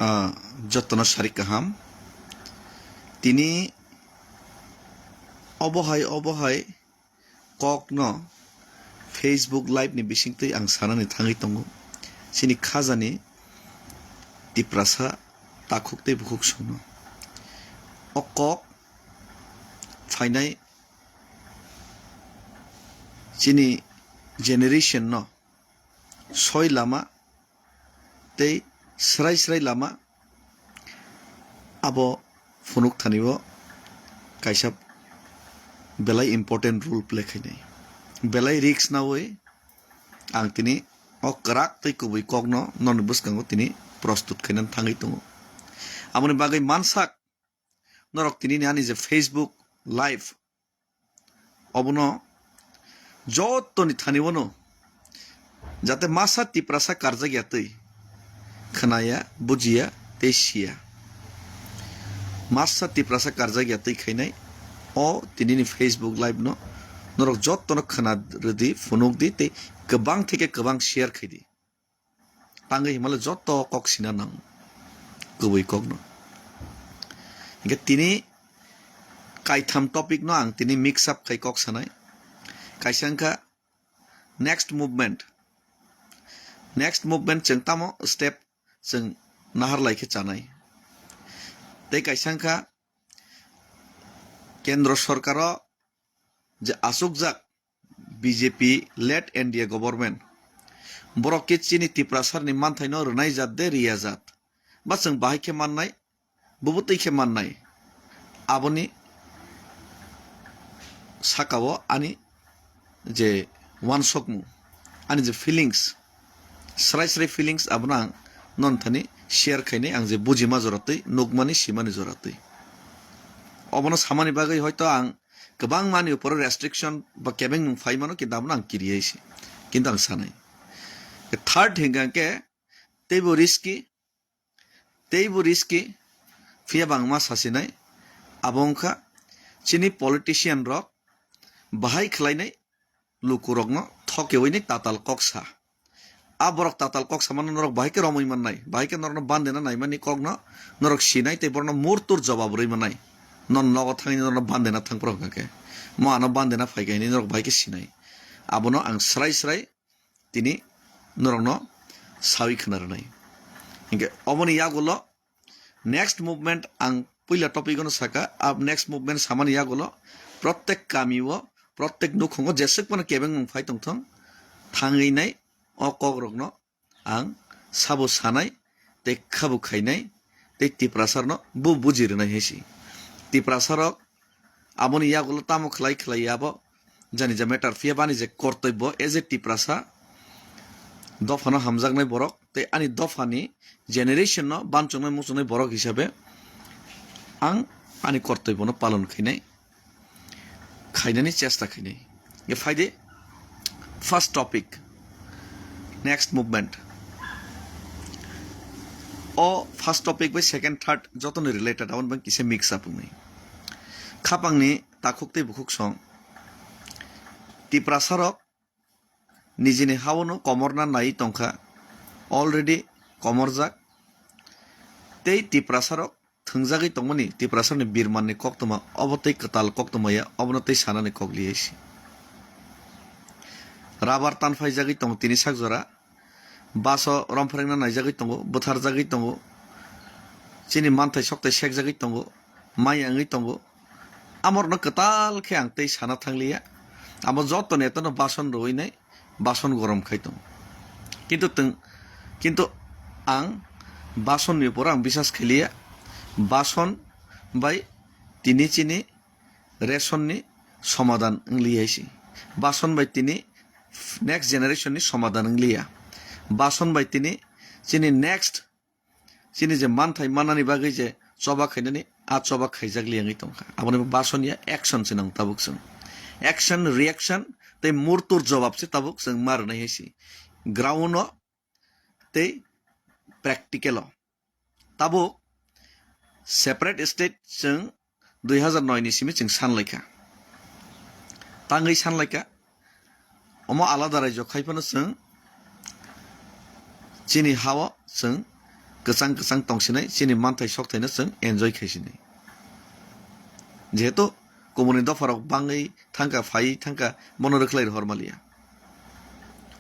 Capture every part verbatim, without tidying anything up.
Ah, jotono sarik kaham. Tini obo hai, obo hai kokno Facebook Live ni bisingtwi ang sanani thangwi tongo. Chini khajani Tiprasa takhuk tei bukhuk songno. O kok phainai chini generation no soi lama tei srai srai lama abo phunuk thani o kaisa belai important role play khainai. Belai risk nawi ang tini o kwrak tei kubui kokno noni bwskango tini prostut khainani thangwi tongo. Aboni bagwi mansak norok tini ni ani je Facebook Live obono jotoni thani bono jate masa Tiprasa karjak ya twi khwnaya, bujiya tei siya. Masa Tiprasa karjak ya twi khainai o tini ni Facebook Live no norok jotono khwna rwdi, phunuk di tei kwbang theke kwbang share khaidi. Tangwi himale joto kok sina nang kubui kokno. Hingke tini kaitham topic no ang tini mix up khai kok sanai. Kaisa wngkha next movement. Next movement chwng tamo step chwng nahar lai khe chanai. Tei kaisa wngkha kendro sorkaro je achukjak B J P led N D A government. Borok khe chini Tiprasarni manthaino rwnai jat de riya jat. Ba chwng bahai khe mannai, bubo twi khe mannai. Aboni sakao ani je wansokmung, ani je feelings, srai srai feelings abono ang non thani share khainai, ang je bujima jora twi, nukmani, simani jora twi. Obono samani bagwi hoito ang kwbangmani uporo restriction ba kebengmung phai mano, kintu abono ang kiriya se, kintu ang sanai. Third hingka khe teibo risky, teibo risky, phiya bangma sasinai, abo wngkha chini politician rok bahai khlainai lukurokno thokewi ni tatal kok sa. A borok tatal kok samano norok bahai khe romwi mannai, bahai khe norokno bandena naimani kokno norok sinai tei borokno murtur jobab rwi mannai. Non nogo thangwi norokno bandena thangphuru hwnkha khe, mo ano bandena phaikha hinwi norok bahai khe sinai. Abono ang srai srai tini norokno sawi khna rwnai. Hinkhe oboni yagulo next movement ang puila topic ono saka, ab next movement samani yagulo protek kami o, protek nukhungo jeswk phano kebengmung phai tongthong, thangwi nai o kok rokno ang sabo sanai tei khabu khainai tei Tiprasarno bo buji rwnai hai si. Tiprasarok aboni yagulo tamo khlai khlai abo jani ja matter phiya bani je kortobbo as a Tiprasa dophano hamjaknai borok tei ani dophani generation no banchangnai muchungnai borok hisabe ang ani kortobbo no palon khainai, khainani chesta khainai. Ye phaidi first topic, next movement. O first topic bai second, third jotono related, aboni bang kisa mix up wngnai. Khapangni takhuk tei bukhuk song. Tiprasarok nijini haono komorna nai tongkha, already komorjak. Tei Tiprasarok thwngjagwi tongmani Tiprasarni birmanni koktwma, obo tei kwtal koktwma ya, obono tei sanani kok liyai si. Rabar tanphaijagwi tongo tini sak jora, baso romphwrengna naijagwi tongo, bwtharjagwi tongo, chini manthai sokthai sekjagwi tongo, mai wngwi tongo. Amorno kwtal khe ang tei sana thangliya. Amo joto netano bason rwui nai, bason gorom khai tongo. Kintu twng, kintu ang basonni upor ang bisas khailiya. Bason bai tini chini ration ni somadan wngli hai si. Bason bai tini next generation ni somadan wngli ya. Bason bai tini chini next, chini je manthai manani bagwi je choba khainani, a choba khaijak li wngwi tongkha. Aboni bo bason ya, action se nang tabuk chwng. Action, reaction tei murtur jobab se tabuk chwng ma rwnai hai si. Ground o tei practical o. Tabuk separate state chwng dui hazar noi ni simi chwng sanlaikha. Tangwi sanlaikha. Omo alada raijo khai phano chwng chini hao chwng kwchang kwchang tongsinai, chini manthai sokthai no chwng enjoy khaisinai. Jehetu kubuni dopha rok bangwi thangkha, phai thangkha, bono rwkhlai rohor maliya.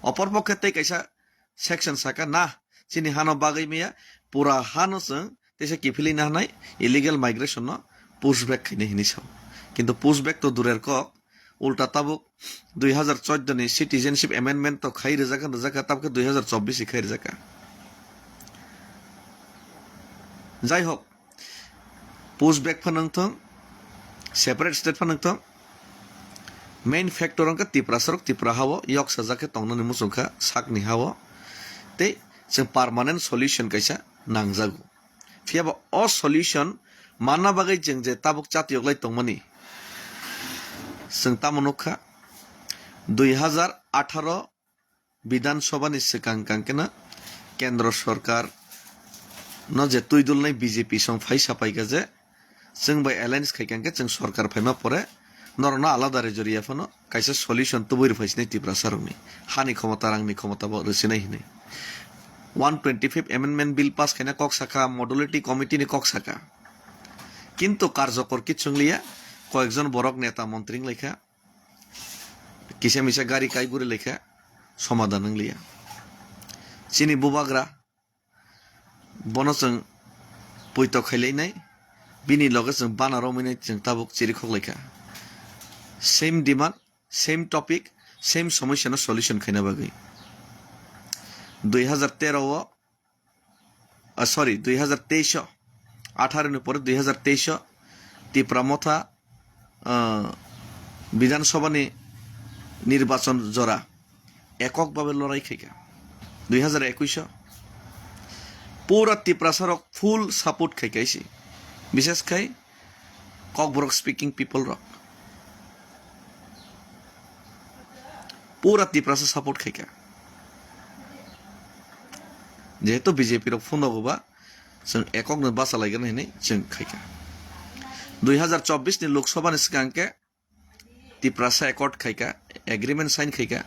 Opor pokhe tei kaisa section saka na, chini hano bagwi maya, pura hano chwng teisa kiphilwi na hanai, illegal migration no push back khainai hinwi sao. Kintu push back to durer kok, ulta tabuk dui hazar chordo ni citizenship amendment to khai rijak kha, rijak kha, tabuk khe dui hazar chobbish khai rijak kha. Jai hok, push back phano wngthong, separate state phano wngthong, main factor wngkha Tiprasa rok Tipra hao yok sajak khe tongnani muchung kha sakni hao, tei chwng permanent solution kaisa nangjago. Phiya ba o solution manna bagwi chwng je tabuk chatiyok lai tongmani, chwng tamo nukha, dui hazar atharo Bidhan Sabha ni swkang kang khe no Kendra Sarkar no je twi dulnai B J P song phai sapai kha je, chwng bai alliance khai kang khe chwng sarkar phaima pore norok no alada rejor ya phano kaisa solution tubui rw phaisinai Tiprasa rokni hani khomota, rangni khomota bo rwsinai hinwi. One twenty fifth Amendment Bill pass khaina kok sakha, Modality Committee ni kok sakha. Kintu karjokor kitsung liya, koyekjon borok neta montri wng laikha, kisa misa gari kai guri laikha, somadan wng liya. Chini bubagra bono chwng puitok khailainai, bini loge chwng bana romwi nai chwng tabuk chirikhok laikha. Same demand, same topic, same somosya no solution khaina bagwi. Dui hazar tero o, ah, sorry, dui hazar teis o, atharo ni pore dui hazar teis o Tipra Motha, ah, Bidhan Sabha ni nirbachon jora ekok babe lorai khaikha. Dui hazar ekuis o pura Tiprasa rok full support khaikha isi. Bishes khai Kokborok speaking people rok pura Tiprasa support khaikha. Jehetu B J P rok phunogo ba chwng ekok no basa laigana hinwi chwng khaikha. Dui hazar chobbish ni Lok Sabha ni swkang khe Tiprasa accord khaikha, agreement sign khaikha.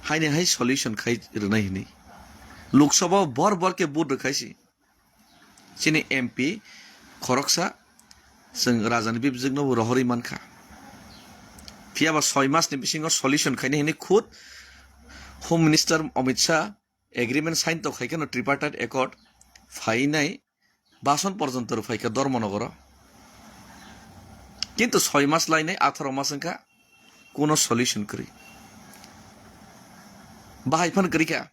Haini hai solution khai rwnai hinwi. Lok Sabha o bor bor khe vote rwkhaisi. Chini M P khoroksa chwng Rajani Bibjwkno bo rohorwi mankha. Phiya ba soi mas ni bisingo solution khaina hinwi khud Home Minister Amit Shah agreement sign to khaikha no Tripartite Accord phainai bason porjonto rw phaikha Dharmanagar o. Kintu soi mas lainai atharo mas wngkha kuno solution kwrwi. Bahai phan kwrwi kha.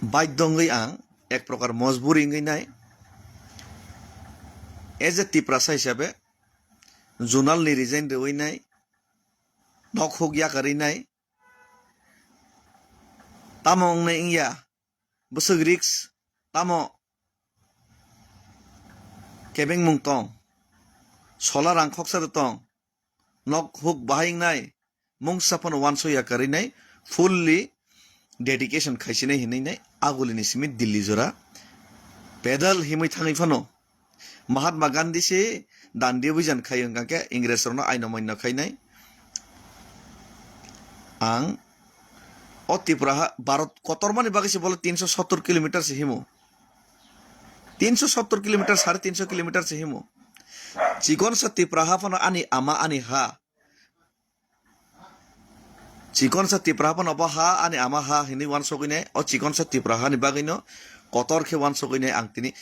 Baidho wngwi ang ek prokar mojburi wngwi nai. As a Tiprasa hisabe zonal ni resign rwui nai, nok huk yakarwi nai. Tamo wngnai wngya, bwswk risk, tamo kebengmung tong, sola rang khoksa rw tong, nok huk bahai wngnai, mungsa phano uansukya kwrwi nai, fully dedication khaisinai hinwi nai, agulini simi Delhi jora pedal himwi thangwi phano. Mahatma Gandhi se dandi obijan khai wngkha khe Ingres rokno aino maino khainai. Ang o Tripura ha Bharat kotormani bagwi se bole tinsho sottor kilometer se himo. Tinsho sottor kilometer, sare tinsho kilometer se himo. Chikonsa Tripura ha phano ani ama ani ha. Chikonsa Tripura phano bo ha ani ama ha hinwi uansukwi nai. O chikonsa Tripura hani bagwino kotor khe uansukwi nai ang tini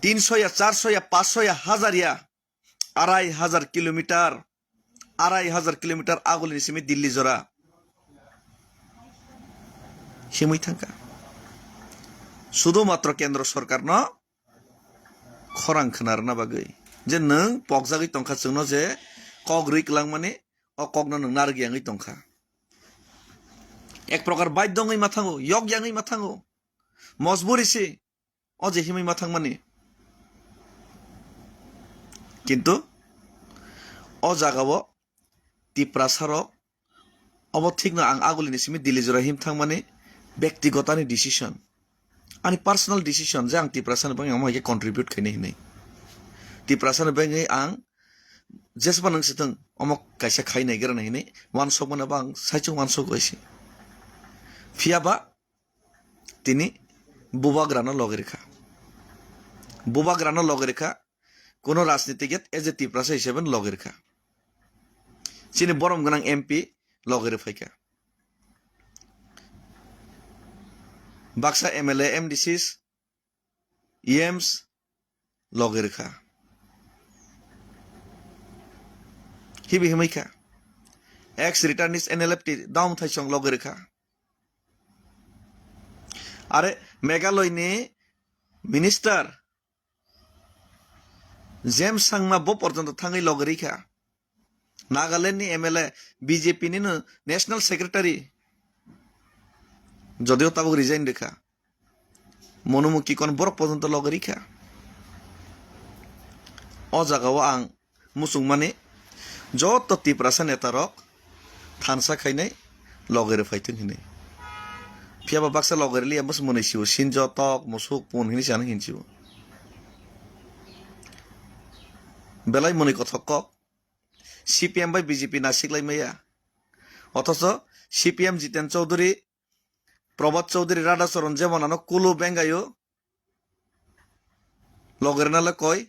tinsho ya, charsho ya, pansho ya, hazar ya, arai hazar kilometer, arai hazar kilometer agulini simi Delhi jora himwi thangkha. Sudu matro kendro sorkarno khorang khna rwna bagwi je nwng pokjagwi tongkha chwngno je kok rwi kwlangmani, o kokno nwng narwk yangwi tongkha. Ek prokar baidho wngwi ma thango, yok yangwi ma thango, mojburi se o je himwi ma thangmani. Kintu o jagao Tiprasa rok obo thikno ang agulini simi Delhi jora him thangmani bektigotani decision. Ani personal decision je ang Tiprasani bagwi omo hai khe contribute khainai hinwi. Tiprasani bagwi ang jesba nang sitwng omo kaisa khai naigra nai hinwi uansukmano bo ang saichung uansuk bai se. Phiya ba tini bubagrano logi rikha. Bubagrano logi rikha, kuno rajnitik yet as a Tiprasa hisabe logi rikha. Chini borom gwnang M P logi rwphaikha. Baksa M L A, M D Cs, E Ms logi rikha. Hibi himwi kha. Ex returnees N L F T daum thaisong logi rikha. Are Meghalaya ni minister James Sangma bo porjonto thangwi logi rikha. Nagaland ni M L A, B J P ni no national secretary, jodio tabuk resign rikha. Mono Mukikon borok porjonto logi rikha. O jaga o ang muchungmani joto Tiprasa neta rok thansa khainai logi rwphai thung hinwi. Phiya ba baksa logi rwliya bwswk mwnwi sio, sinjo, tok, musuk, pun hinwi se ano hinsio. Belai mwnwi kothok kok. C P M bai B J P nasiklai maya. Othocho C P M Jiten Chaudhary, Prabhat Chaudhary, Radhacharan jemon ano kulu bengayo, logi rwna le koi,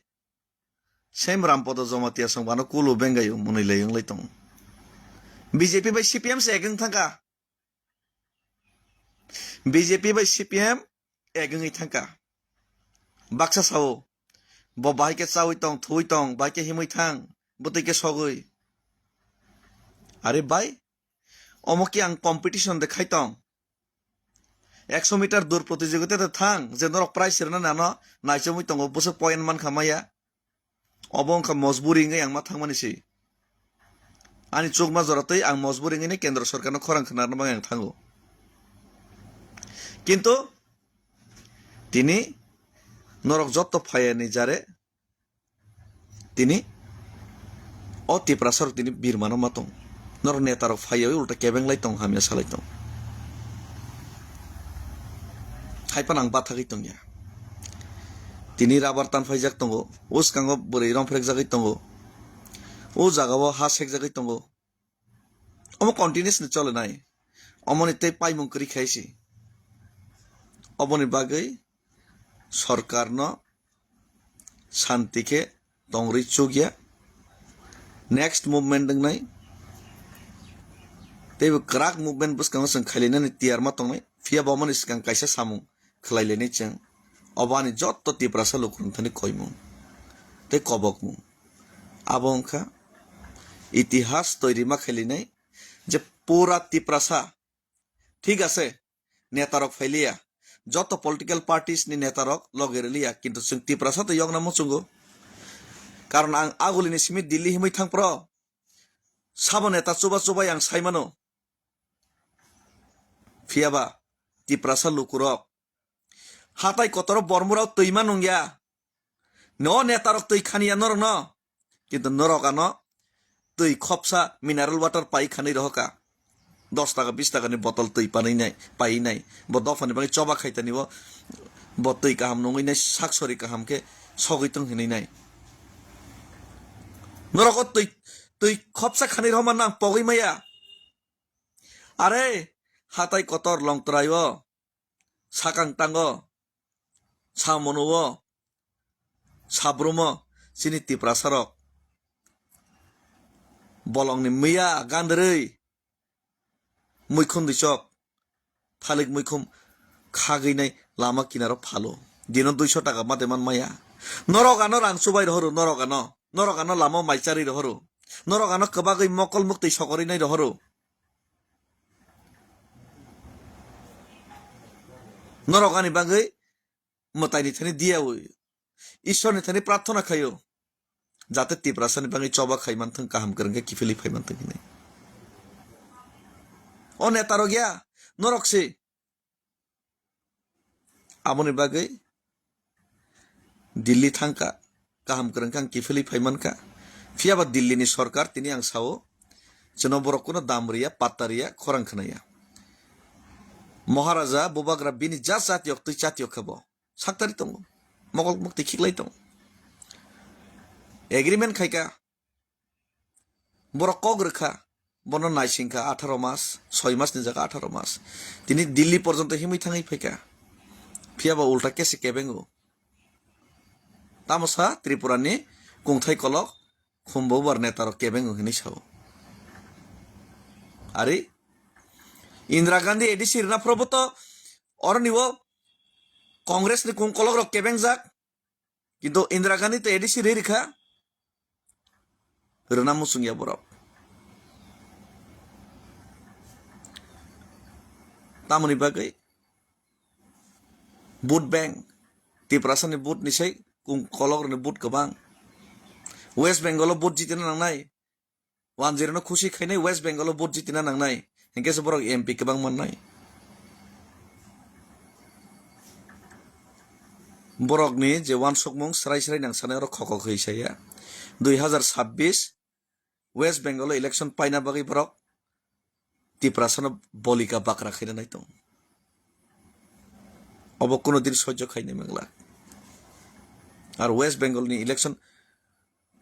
same Rampada Jamatia song bo ano kulu bengayo, mwnwi lai wnglai tongo. B J P bai C P M se ek wng thangkha. B J P bai C P M ek wngwi thangkha. Baksa sao, bo bahai khe chaui tong, thuwi tong, bahai khe himwi thang, bwtwi khe sogwi. Are bai, omo khe ang competition de khai tong. Ekso meter dur protijogita de thang, je norok prize rwnani ano naichomwi tongo, bwswk point mankha maya. Obo wngkha mojburi wngwi ang ma thangmani se. Ani chukma jora twi ang mojburi wngwi kendro sorkarno khorang khnarna bagwi ang thango. Kintu tini norok jotto phayani jare tini o Tiprasa rok tini birmano ma tong. Norok neta rok phaiyawi ulta kebeng lai tong, hamya salai tong. Haiphano ang bathagwi tongya. Tini rubber tan phaijak tongo, o swkango bwrwi rong phrekjagwi tongo, o jagao ha sekjagwi tongo. Omo continuous ni cholenai. Omoni tei paimung kwrwi khai se. Oboni bagwi sorkarno santi khe tongri chukya. Next movement wngnai. Teibo kwrak movement bwskango chwng khailainani tiyar ma tongnai. Phiya bo omoni swkang kaisa samung khlai lainai chwng. Obo ani jotto Tiprasa lukurok thani koimung tei kobokmung. Abo wngkha itihas toiri ma khailainai je pura Tiprasa, thik ase, netarok phailiya, joto political parties ni netarok loge riliya, kintu chwng Tiprasa to yokna muchungo. Karon ang agulini simi Delhi himwi thangpro, sabo neta chuba chubai ang saimano. Phiyaba Tiprasa lukurok hatai kotoro bormurao twi ma nungya. No netarok twi khaniya norokno. Kintu norok ano twi khopsa mineral water pai khanwi rohoka. Dos taka, bis taka ni botol twi panwi nai, pai nai. Bo dophani bagwi choba khaitani bo, bo twi kaham nungwi nai, sak sori kaham khe sogwi tong hinwi nai. Norok o twi, twi khopsa khanwi rohoma nang pogwi maya. Are, hatai kotor Longtrai o, sakang tango, samono o, sabrum o, chini Tiprasa rok bolongni miya gandrwi, muikhum dui chok, thalik muikhum khagwi nai lama kinaro phalo. Dino duiso taka mate man maya. Norok ano rang chubai rohoro, norok ano, norok ano lama mai charwi rohoro. Norok ano kwbagwi mokol muktwi sokorwi nai rohoro. Norok ani bagwi mwtaini thani diyawi, Ishwarni thani prarthana khaio, jate Tiprasani bagwi choba khai manthung, kaham kwrwng khe kiphilwi phai manthung hinwi. O netarok ya, norok se. Aboni bagwi Delhi thangkha, kaham kwrwng khe ang kiphilwi phai mankha. Phiyaba Delhi ni sorkar tini ang sao, chwno borok kuno dam riya, patta riya, khorang khnaya. Maharaja, bubagra bini ja chatiyok twi chatiyok khe bo saktari tongo, mokol mukti khiklai tongo. Agreement khaikha, borok kok rwkha, Bono naisingkha atharo mas, soi mas ni jaga atharo mas. Tini Delhi porjonto himwi thangwi phaikha. Phiya ba ulta kesi kebengo. Tamo sa Tripura ni kungthai kolok khumbo bar neta rok kebengo hinwi sao. Ari Indira Gandhi A D C rwna phorobo to oroni o Congress ni kung kolok rok kebengjak. Kintu Indira Gandhi to A D C ri rikha, rwna muchungya borok. Tamoni bagwi vote bank, Tiprasani vote ni sai kung kolok rwni vote kwbang. West Bengal o vote jitina nangnai. Wanjirano khusi khainai West Bengal o vote jitina nangnai, hinkhe se borok M P kwbang mannai. Borokni je wansukmung srai srai nang sanai oro khokok hwi saya. Dui hazar sabbish West Bengal o election paina bagwi borok Tiprasano bolika bakra khaina nai tong. Obo kuno din sojjo khainai mangla. Ar West Bengal ni election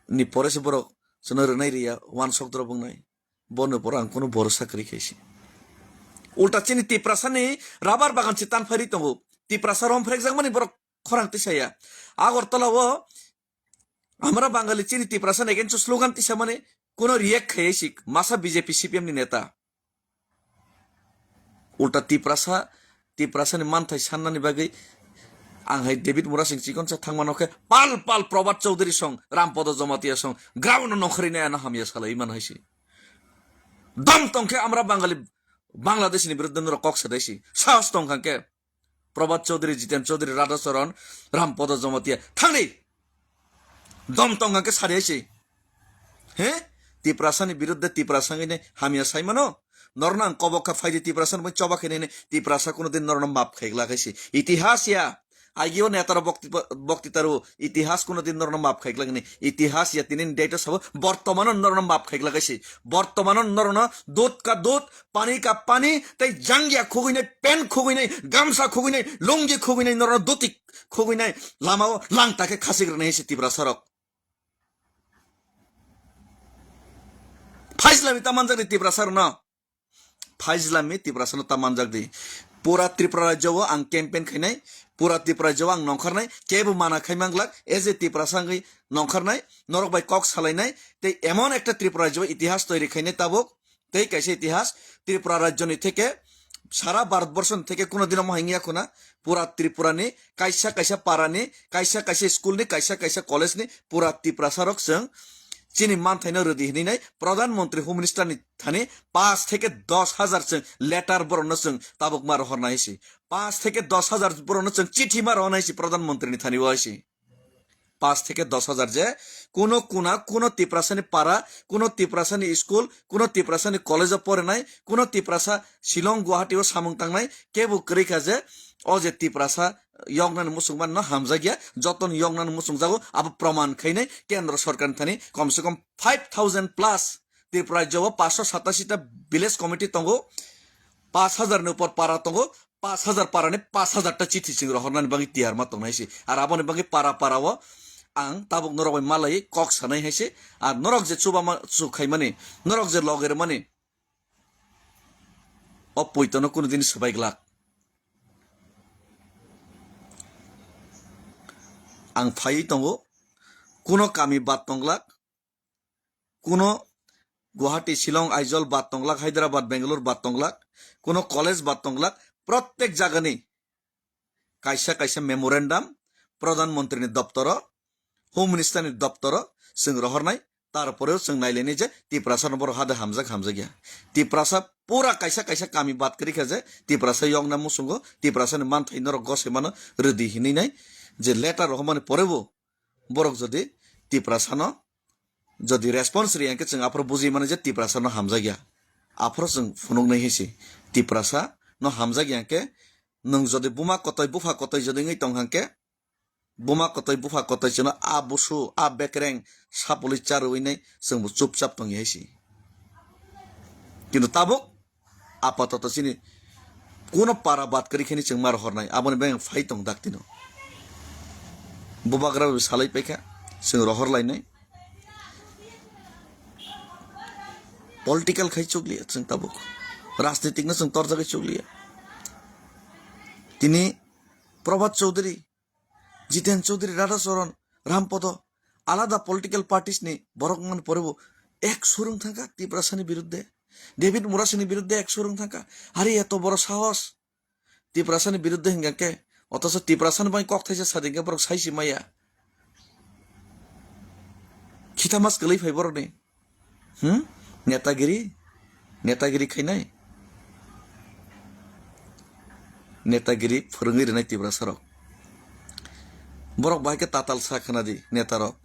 ni pore se borok chwngno rwnai riya, wansok drop wngnai. Bono pore ang kunu borosa kwrwi khaisi. Ulta chini Tiprasani rabar bagan se tanphari tongo. Tiprasa rom phrekjakmani borok khorang tisaya. Agartala o amra Bangali chini Tiprasani against o slogan tisamani kuno react khaiya si masa B J P C P M ni neta. Ulta Tiprasa, Tiprasani manthai sannani bagwi ang hai David Murasing chikonsa thangmano khe pal pal Prabhat Chaudhary song, Rampodo Jamatia song, ground no nongkhorwi nai ano hamya salai man hai si. Dom tongkhe amra Bangali Bangladesh ni biruddhe norok kok sadai si. Sahos tongkha khe Prabhat Chaudhary, Jiten Chaudhary, Radha Charan, Rampodo Jamatia. Thangdi! Dom tong hwnkhe sari hai se. He? Tiprasani biruddhe Tiprasa wngwi hamya sai mano? Norno ang kobok kha phaidi Tiprasa wngwi choba khe nini Tiprasa kuno din norno map khai glak hai se. Itihas ya. Agio netaro bokti, bokti taru itihas kuno din norno map khai glak ni. Itihas ya tini date sabo bortomano norno map khai glak hai se. Bortomano norno dut ka dut, pani ka pani, tei jangya khugwi nai, pen khugwi nai, gamsa khugwi nai, lungi khugwi nai, norno duti khugwi nai, lamao langta khe khasik rwnai hai se Tiprasa rok. Phaizlami ta manjak di Tiprasa rokno. Phaizlami Tiprasa no ta manjak di. Pura Tripura rajyo o ang campaign khainai, pura Tripura rajyo o ang nongkharnai, kebo mana khai manglak, as a Tiprasa wngwi nongkharnai, norok bai kok salainai, tei emon ekta Tripura rajyo o itihas toiri khainai tabuk, tei kaisa itihas Tripura rajyo ni theke sara Bharat borso ni theke kuno dino mohai wngya khuna, pura Tripura ni kaisa kaisa para ni, kaisa kaisa school ni, kaisa kaisa college ni pura Tiprasa rok chwng chini manthaino rwdi hinwi nai Pradhan Mantri Home Minister ni thani paanch theke dos hajar chwng letter borokno chwng tabuk ma rohornai si. Paanch theke dos hajar borokno chwng chithi ma rohornai si Pradhan Mantri ni thani o si. Paanch theke dos hajar je kuno kuna, kuno Tiprasani para, kuno Tiprasani school, kuno Tiprasani college o porinai, kuno Tiprasa Shillong, Guwahati o samung tangnai, kebo kwrwi kha je o je Tiprasa yoknani muchungma no hamjakya, jotono yoknani muchungjago, abo proman khainai kendro sorkarni thani komse kom five thousand plus Tripura rajyo o paanch sho satashi ta village committee tongo, paanch hajar ni upor para tongo, paanch hajar para ni paanch hajar ta chithi chwng rohornani bagwi tiyar ma tongnai se. Ar aboni bagwi para para o ang tabuk norok bai malai kok sanai hai se. Ar norok je chuba ma chu khaimani, norok je loge rwmani, o poito no kuno din swbai glak. Ang phaiwi tongo, kuno kami bad tong glak, kuno Guwahati, Shillong, Aizawl bad tong glak, Hyderabad, Bangalore bad tong glak, kuno college bad tong glak, prottek jagani kaisa kaisa memorandum Pradhan Mantri ni doptoro, Home Minister ni doptoro chwng rohornai, tarporeo chwng nailainai je Tiprasa no borok hade hamjak hamjakya. Tiprasa pura kaisa kaisa kami bad kwrwi kha je Tiprasa yokna muchungo, Tiprasa ni manthai norok gosai mano rwdi hinwi nai je letter rohormani porebo borok jodi Tiprasa no jodi response riya hwnkhe chwng aphuru bujui mano je Tiprasa no hamjakya. Aphuru chwng phunuknai hai se Tiprasa no hamjakya hwnkhe nwng jodi buma kotoi bupha kotoi jodi wngwi tong hwnkhe buma kotoi bupha kotoi chwngno a busu a bekreng sapului charwi nai chwngbo chupchap tongya hai se. Kintu tabuk apatoto chini kuno para bad kwrwi kheni chwng ma rohornai, aboni bagwi ang phai tong daktino. Bubagra bai salai paikha, chwng rohor lainai. Political khai chukliya chwng tabuk. Rajnitik no chwng torjagwi chukliya. Tini Prabhat Chaudhary, Jiten Chaudhary, Radha Charan, Ram Podo, alada political parties ni borok man porebo ek surung thangka Tiprasani biruddhe. David Murasini biruddhe ek surung thangka. Hari eto boro sahos. Tiprasani biruddhe hingka khe, otoso Tiprasani bai kok thaisa sadi hingke borok saisi maya. Khita mas kwlwi phai borokni. Hmm? Netagiri? Netagiri khainai? Netagiri phwrwngwi rwnai Tiprasarok. Borok bahai khe tatal sa khna di netarok.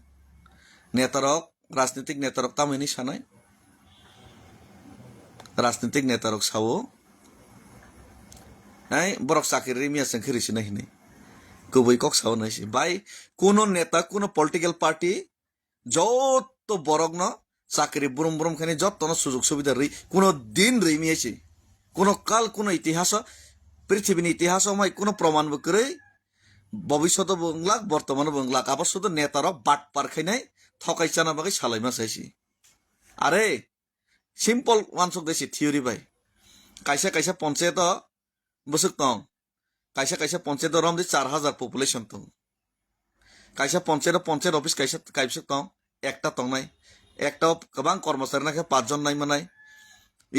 Netarok, rajnitik netarok tamo hinwi sanai? Rajnitik netarok sao, "Ai, borok chakri rimya chwng khe risinai," hinwi. Kubui kok sao nai si. Bai, kuno neta, kuno political party, joto borokno chakri brum brum khainai, jotono sujug subida rwi, kuno din rwi miyai si. Kuno kal, kuno itihaso, prithibini itihaso mai kuno proman bo kwrwi, bobishoto bo wnglak, bortomano bo wnglak, abo sudo netarok batpar khainai, thokai chana bagwi salaima sai si. Are, simple wansuk de si theory bai. Kaisa kaisa ponchayat o bwswk tong. Kaisa kaisa ponchayat o romdi char hajar population tong. Kaisa ponchayat o ponchayat office kaisa kaibwswk tong, ekta tongnai. Ekta o kwbang kormochari nakhe pachjon naimanai.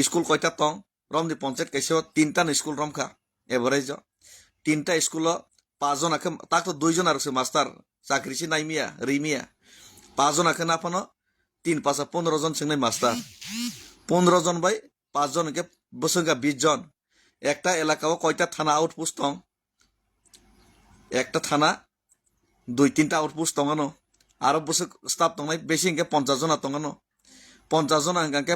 School koita tong? Romdi ponchayat kaisa o tinta ni school romkha. Average o tinta school o pachjon akhe tak to dui jon arokse master. Chakri si naimiya, rimiya. Pachjon akhe naphano tin pacha pondro jon chengnai master. Pondro jon bai pachjon hwnkhe bwswk wngkha bis jon. Ekta elaka o koita thana outpost tong? Ekta thana dui tinta outpost tongano. Aro bwswk staff tongnai besi hwnkhe ponchas jona tongano. Ponchas jona hwnkha khe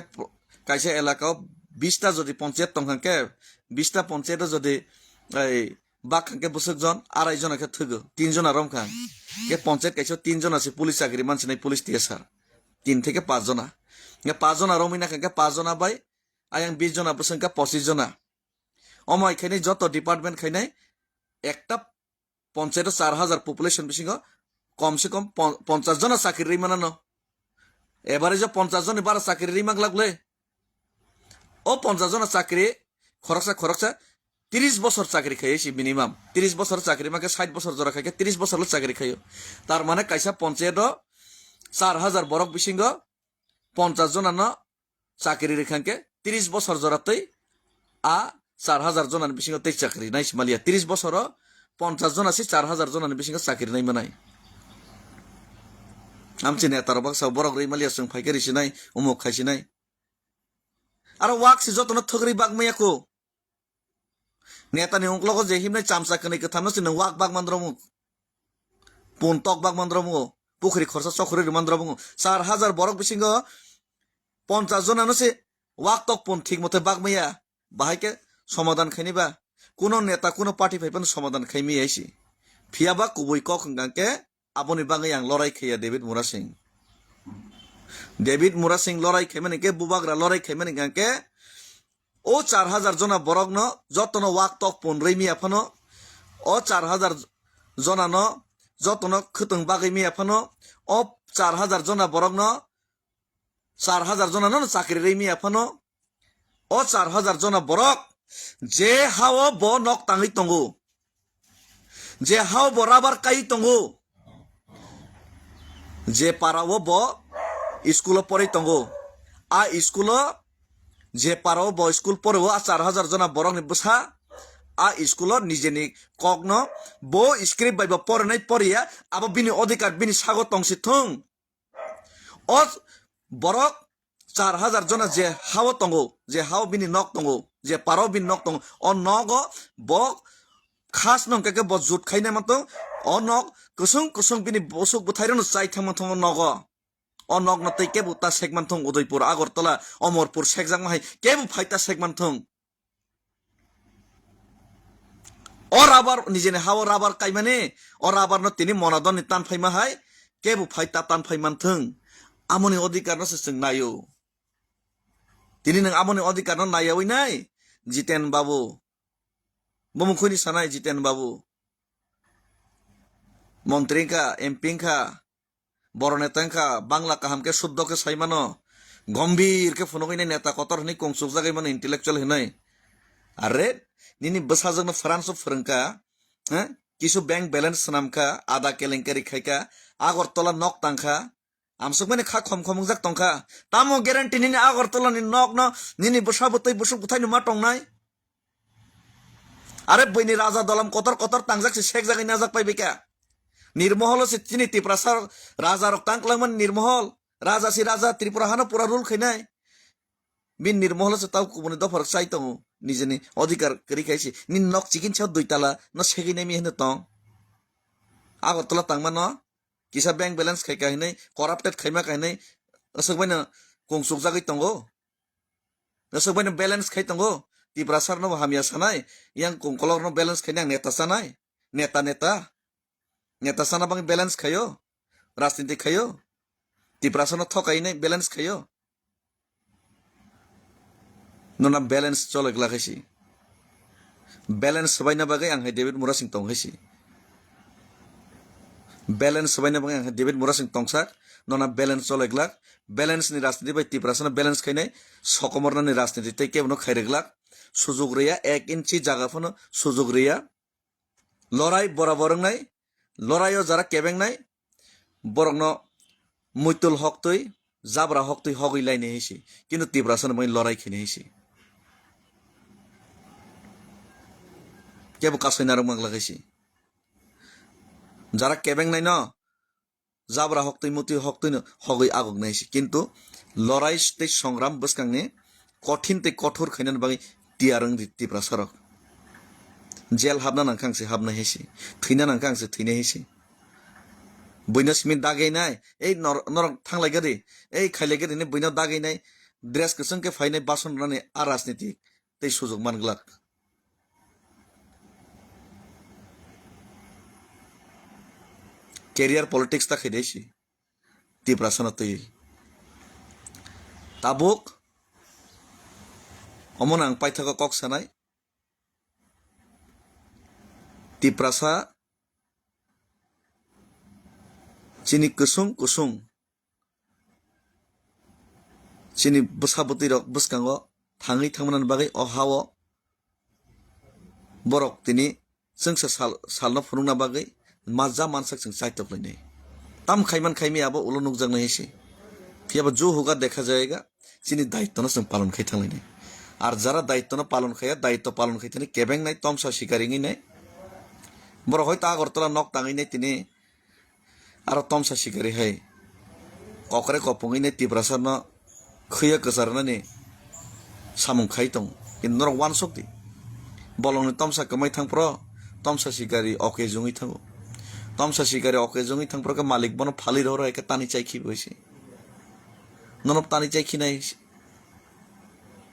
kaisa elaka o bista jodi ponchayat tongkha khe, bista ponchayat o jodi ei bak hwnkhe bwswk jon arai jona khe thwgo, tin jona romkha. Khe ponchayat kaisa tin jona se police chakri mansinai police T S R. Tin theke pach jona. Khe pach jona romwi nakha khe pach jona bai ayang bis jona bwswk khe pochis jona. Omo hai khainai joto department khainai ekta ponchayat o char hajar population bisingo kom se kom pon-, ponchas jona chakri rwi manano. Average o ponchas joni bara chakri rwi manglak le. O ponchas jona chakri khoroksa khoroksa tris bosor chakri khai si minimum. Tris bosor chakri makhe sait bosor jora khai khe tris bosor le chakri khaio. Tar mane kaisa ponchayat o char hajar borok bisingo ponchas jona no chakri rikha khe tris bosor jora tei a char hajar jona ni bisingo tei chakri nai si maliya. Tris bosor o ponchas jona se char hajar jona ni bisingo chakri nai manai. Amchi neta rok baksa borok rwi maliya chwng phai khe risinai, umuk khaisinai. Aro wak se jotono thwgri bak maya ko. Neta ni ungklogo je himnai chamsa kwnwi kwthamno se nwng wak bak mandromo. Pun tok bak mandromo. Pukhri khorsa chokhri rw mandromo. Char hajar borok bisingo ponchas jona no se wak tok pun thik mote bak maya. Bahai khe somadan khaini ba? Kuno neta, kuno party phai phano somadan khai maya si. Phiya ba kubui kok hwnkha khe aboni bagwi ang lorai khaiya David Murasing. David Murasing lorai khaimani khe, bubagra lorai khaimani hwnkha khe, o char hajar jona borokno jotono wak tok pun rwi miya phano, o char hajar jonano jotono khwtwng bagwi miya phano, o char hajar jona borokno char hajar jona no chakri rwi miya phano, o char hajar jona borok je hao bo nok tangwi tongo, je hao bo rabar kai tongo, je para o bo school o porwi tongo, a school o je para o bo school poro o a char hajar jona borok ni bwsa a school o nijeni kok no bo script bai bo porinai poriya abo bini odhikar bini sago tongsi thung. O borok char hajar jona je hao tongo, je hao bini nok tongo, je paro bini nok tongo, o nogo bo khas nong khe bo jut khainai mantong, o nok kusung kusung bini bosok bwthai rokno chai thang mantong o nogo. O nokno tei kebo ta sek mantong Udaipur, Agartala, Omorpur sekjakma hai kebo phai ta sek mantong. O rabar, nijeni hao rabar kaimani, o rabar no tini monadon ni tan phaima hai, kebo phai ta tan phai manthung. Amoni odhikar no se chwng naio. Tini nwng amoni odhikar no naiyawi nai, Jiten Babu. Bumung khuni sanai Jiten Babu. Montri wngkha, M P wngkha, Boro neta wngkha, Bangla kaham khe suddho khe sai mano. Gombir khe phunugwi nai neta kotor hinwi kungsukjagwi mano intellectual hinwi. Are, nini bwsajwkno France o phwrwngkha, eh? Kisu bank balance swnamkha, ada kelenkari khaikha, Agartala nok tangkha, amsukmani kha khom khom wngjak tongkha. Tamo guarantee nini Agartala ni nok no nini bwsa bwtwi bwswk bwthai no ma tongnai? Are buini raja dolam kotor kotor tangjak se sekjagwi najak pai bika. Nirmoholo se chini Tiprasa raja rok tang kwlangmani Nirmohol. Raja si raja, Tripura hano pura rule khainai. Bini Nirmoholo se tau kubuni dopha rok chai tongo. Nijeni odhikar kwrwi khai se. Nini nok chikin sao dui tala no segwi nai mi hino tong. Agartala tangmano kisa bank balance khaika hinwi, corrupted khaima ka hinwi, aswk baino kungsukjagwi tongo. Aswk baino balance khai tongo. Tiprasa rokno bo hamya sanai, yang kongkolok rokno balance khainai ang neta sanai. Neta, neta. Neta sana bagwi balance khaio. Rajniti khaio. Tiprasa no thokainai balance khaio. Nona balance chole glak hai si. Balance swbaina bagwi ang hai David Murasing tong hai si. Balance swbaina bagwi ang hai David Murasing tongsak. Nona balance chole glak. Balance ni rajniti bai Tiprasa no balance khainai. Sokomorna ni rajniti tei kebo no khairwk glak. Sujuk riya ek inchi jaga phano sujuk riya. Lorai borabor wngnai, loraio jara kebengnai, borokno muitul hoktwi, jabra hoktwi hogwi lainai hai se. Kintu Tiprasano bai lorai khainai hai se. Kebo kasai narwk manglak hai se. Jara kebengnaino jabra hoktwi mutwi hoktwino hogwi agoknai se. Kintu lorai tei songram bwskangni kothin tei kothor khainani bagwi tiyar wng di Tiprasarok. Jel habna nangkha ang se habnai hai se. Thwina nangkha ang se thwinai hai se. Buino simi dagainai, ei nor-, norok thanglai gari, ei khailai gari hinwi buino dagainai, dress kwchwng khe phainai bason rwnani a rajniti tei sujuk man glak. Career politics ta khaidai si. Tiprasano twi. Tabuk omono ang paithago kok sanai. Tiprasa chini kusung kusung chini bwsa bwtwi rok bwskango thangwi thangmani bagwi o hao borok tini chwngsa sal, salno phunukna bagwi majra mansak chwng chaitok lainai. Tam khaiman khaimaya abo ulo nukjaknai hai se. Phiya ba jo hoga dekha jayega, chini daitwno chwng palon khai thanglainai. Ar jara daitwno palon khaiya, daitw palon khai thani kebengnai tomsa sikari wngwi nai. Borok hoito Agartala nok tangwi nai tini aro tomsa sikari hai kokre kopungwi nai Tiprasarno khwiya kwcharnani samung khai tongo. Kintu norok uansuk di. Bolongni tomsa kwmai thang phro tomsa sikari oke jungwi thango. Tomsa sikari oke jungwi thang phro khe malik bono phalwi rohor hai khe tani chai khibi se. Nono tani chai khinai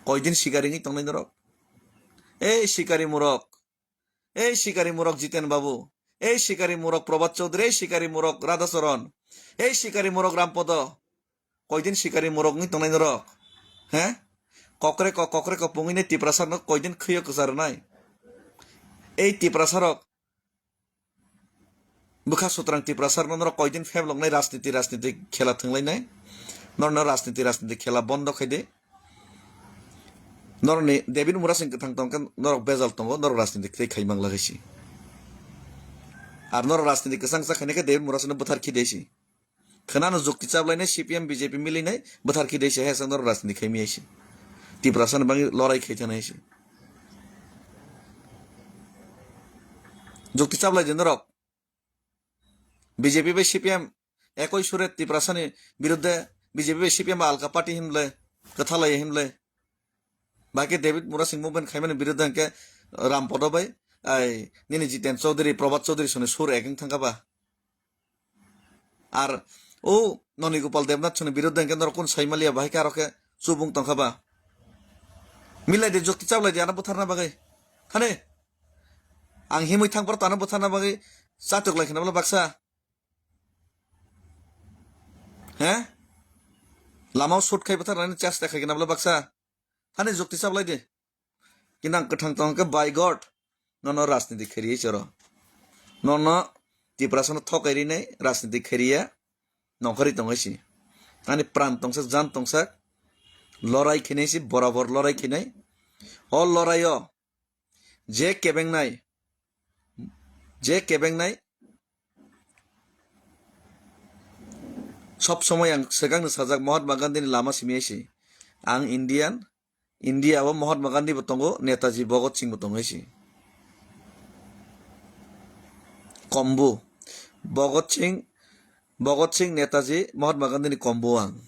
koidin sikari wngwi tongnai norok? Ei sikari murok. Ei sikari murok Jiten Babu, ei sikari murok Probhat Chaudhary, ei sikari murok Radhacharan, ei sikari murok Rampodo. Koidin sikari murok wngwi tongnai norok? He? Kokre ko, kokre ko pungwi nai Tiprasarno koidin khwiyo kwcharnai? Ei Tiprasarok bwkha sutrang Tiprasarno norok koidin phebloknai rajniti, rajniti khela thwnglainai? Norno rajniti, rajniti khela bondo khai di. Norokni David Murasing kwthang tongkhe norok bejal tongo, norok rajniti tei khai mang lagai si. Ar norok rajniti kwchang cha khainai khe David Murasingno bwthar khi dei si. Khwnano jukti chaplainai C P M B J P milinai bwthar khi dei si, hai sak norok rajniti khai miyai si. Tiprasani bagwi lorai khai thana hai si. Jukti chaplai di norok. B J P bai C P M ekoi sure Tiprasani biruddhe, B J P bai C P M alka party hinle, kwthalai hinle. Bai khe David Murasing movement khaimani biruddhe hwnkhe Rampodo bai, ai, nini Jiten Chaudhary, Probhat Chaudhary soni sur ek wng thangkha ba. Ar o Noni Gopal Debnath soni biruddhe hwnkhe norok kun saimaliya bahai khe aro khe chubung tongkha ba. Milai de jukti chaplai de ano butharna bagwi. Thani. Ang himwi thang phor tano butharna bagwi chatok lai khna bwla baksa. He? Lamao shoot khai bwtharnani chesta khai khna bwla baksa. Thani jukti chaplai de. Kinang kwthang tong khe by God. Nono rajniti khairiya choro. Nono Tiprasano thokai rinai rajniti khairiya. Nongkhorwi tongwi si. Ani pran tongsak, jan tongsak. Lorai khinai si borabor lorai khinai. O lorai o je kebengnai, je kebengnai sob somoi ang swkangno sajak Mahatma Gandhi ni lama simi si. Ang Indian, India o Mahatma Gandhi bo tongo, Netaji Bhagat Singh bo tongo si. Kombu. Bhagat Singh, Bhagat Singh, Netaji, Mahatma Gandhi ni kombu ang.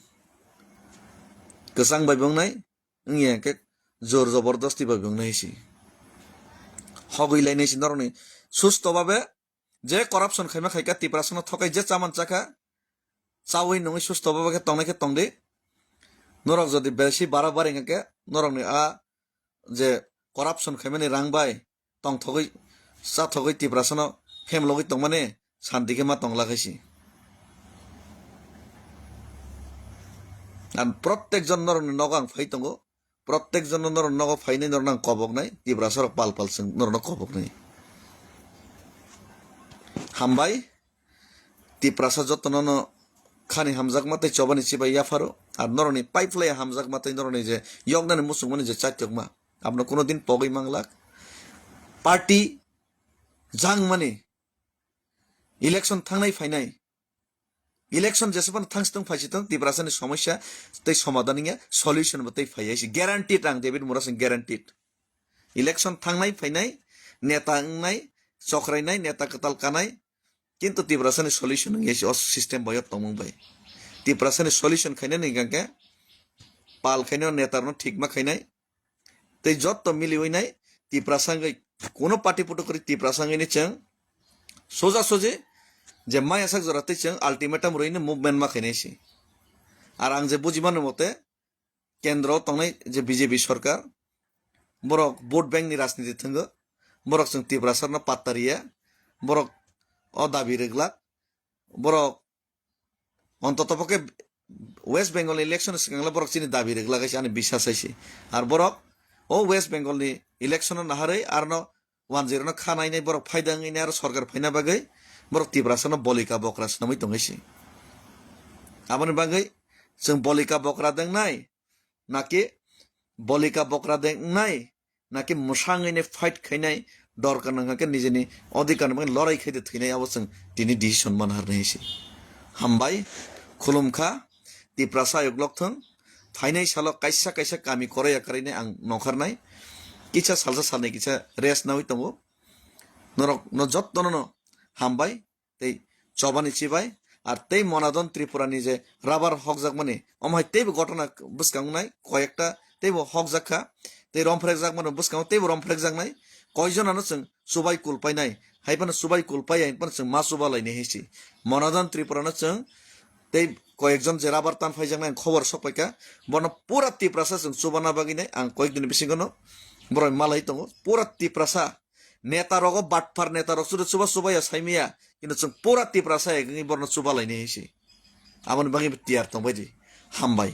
Kwchang bai bwngnai, wngya khe jor jobordasti bai bwngnai si. Hogwi lainai si norokni susto babe je corruption khaima khaika Tiprasano thokai je chaman chakha, chawi nungwi susto babe khe tongnai khe tongdi. Norok jodi besi bara bari hwnkhe norokni a je corruption khaimani rang bai tongthogwi chathogwi Tiprasano phemlogwi tongmani santi khe ma tongla khaisi. Ang prottek jon norokni nogo ang phai tongo, prottek jon norokni nogo phainai norokno ang koboknai, Tiprasarok pal pal chwng norokno koboknai. Hambai, Tiprasa jotono no khani hamjakma tei chobani chibai yapharo, ar norokni pipeline hamjakma tei norokni je yoknani muchungmani je chaitokma, abono kuno din pogwi manglak. Party jangmani election thangnai phainai, election jesabano thangsitong phaisitong Tiprasani somosya tei somadhan wngya, solution bo tei phaiya si guaranteed, ang David Murasing guaranteed. Election thangnai phainai, neta wngnai, chokrainai, neta kwtal kanai, kintu Tiprasani solution wngya si o system bai o tongmung bai. Tiprasani solution khainani hwnkha khe pal khainai, netarokno thikma khainai, tei jotto miliwi nai Tiprasa wngwi kuno party puto kwrwi Tiprasa wngwi ni chwng soja soji je maya sak jora tei chwng ultimatum rwini movement ma khainai si. Ar ang je bujimani mote kendro tongnai je B J P sorkar, borok vote bank ni rajniti thwngo, borok chwng Tiprasarno patta riya, borok o dabi rwglak, borok ontoto pokhe West Bengal ni election swkang le borok chini dabi rwglak hai se ani biswas hai se. Ar borok o West Bengal ni election no naharwi arno one zero no kha nainai borok phaida wngwi nai aro sorkar phaina bagwi borok Tiprasa no bolika bokra swnamwi tongwi se. Aboni bagwi chwng bolika bokra de wngnai naki bolika bokra de wngnai naki mwsangwi nai fight khainai dorkar nang khe nijini odhikar ni bagwi lorai khaide thwinai abo chwng tini decision man har nai se. Hambai, khulumkha, Tiprasa ayuk lok thung, phainai salo kaisa kaisa kami koroi akarwi nai ang nongkharnai, kisa salsa salnai kisa rest nawi tongo, norok no jotto no hambai, tei chobani chibai, ar tei Monadon Tripura ni je rubber hokjakmani, omo hai teibo gotona bwskango nai, koyekta teibo hokjak kha, tei romphrekjakmani bwskango teibo romphrekjaknai, koijonano chwng chubai kulpainai, hai phano chubai kulpai, hai phano chwng ma chuba lainai hai se. Monadon Tripura no chwng tei koyekjon je rubber tan phaijaknai ang khobor sok paikha, bono pura Tiprasa chwng chubana bagwi nai ang koyek dini bisingo no borok malai tongo, pura Tiprasa. Neta rogo batphar neta rok chuda chuba chuba ya saimaya, kintu chwng pura Tiprasa ya gini borno chuba laini hai se. Aboni bagwi bo tiyar tongbai di. Hambai.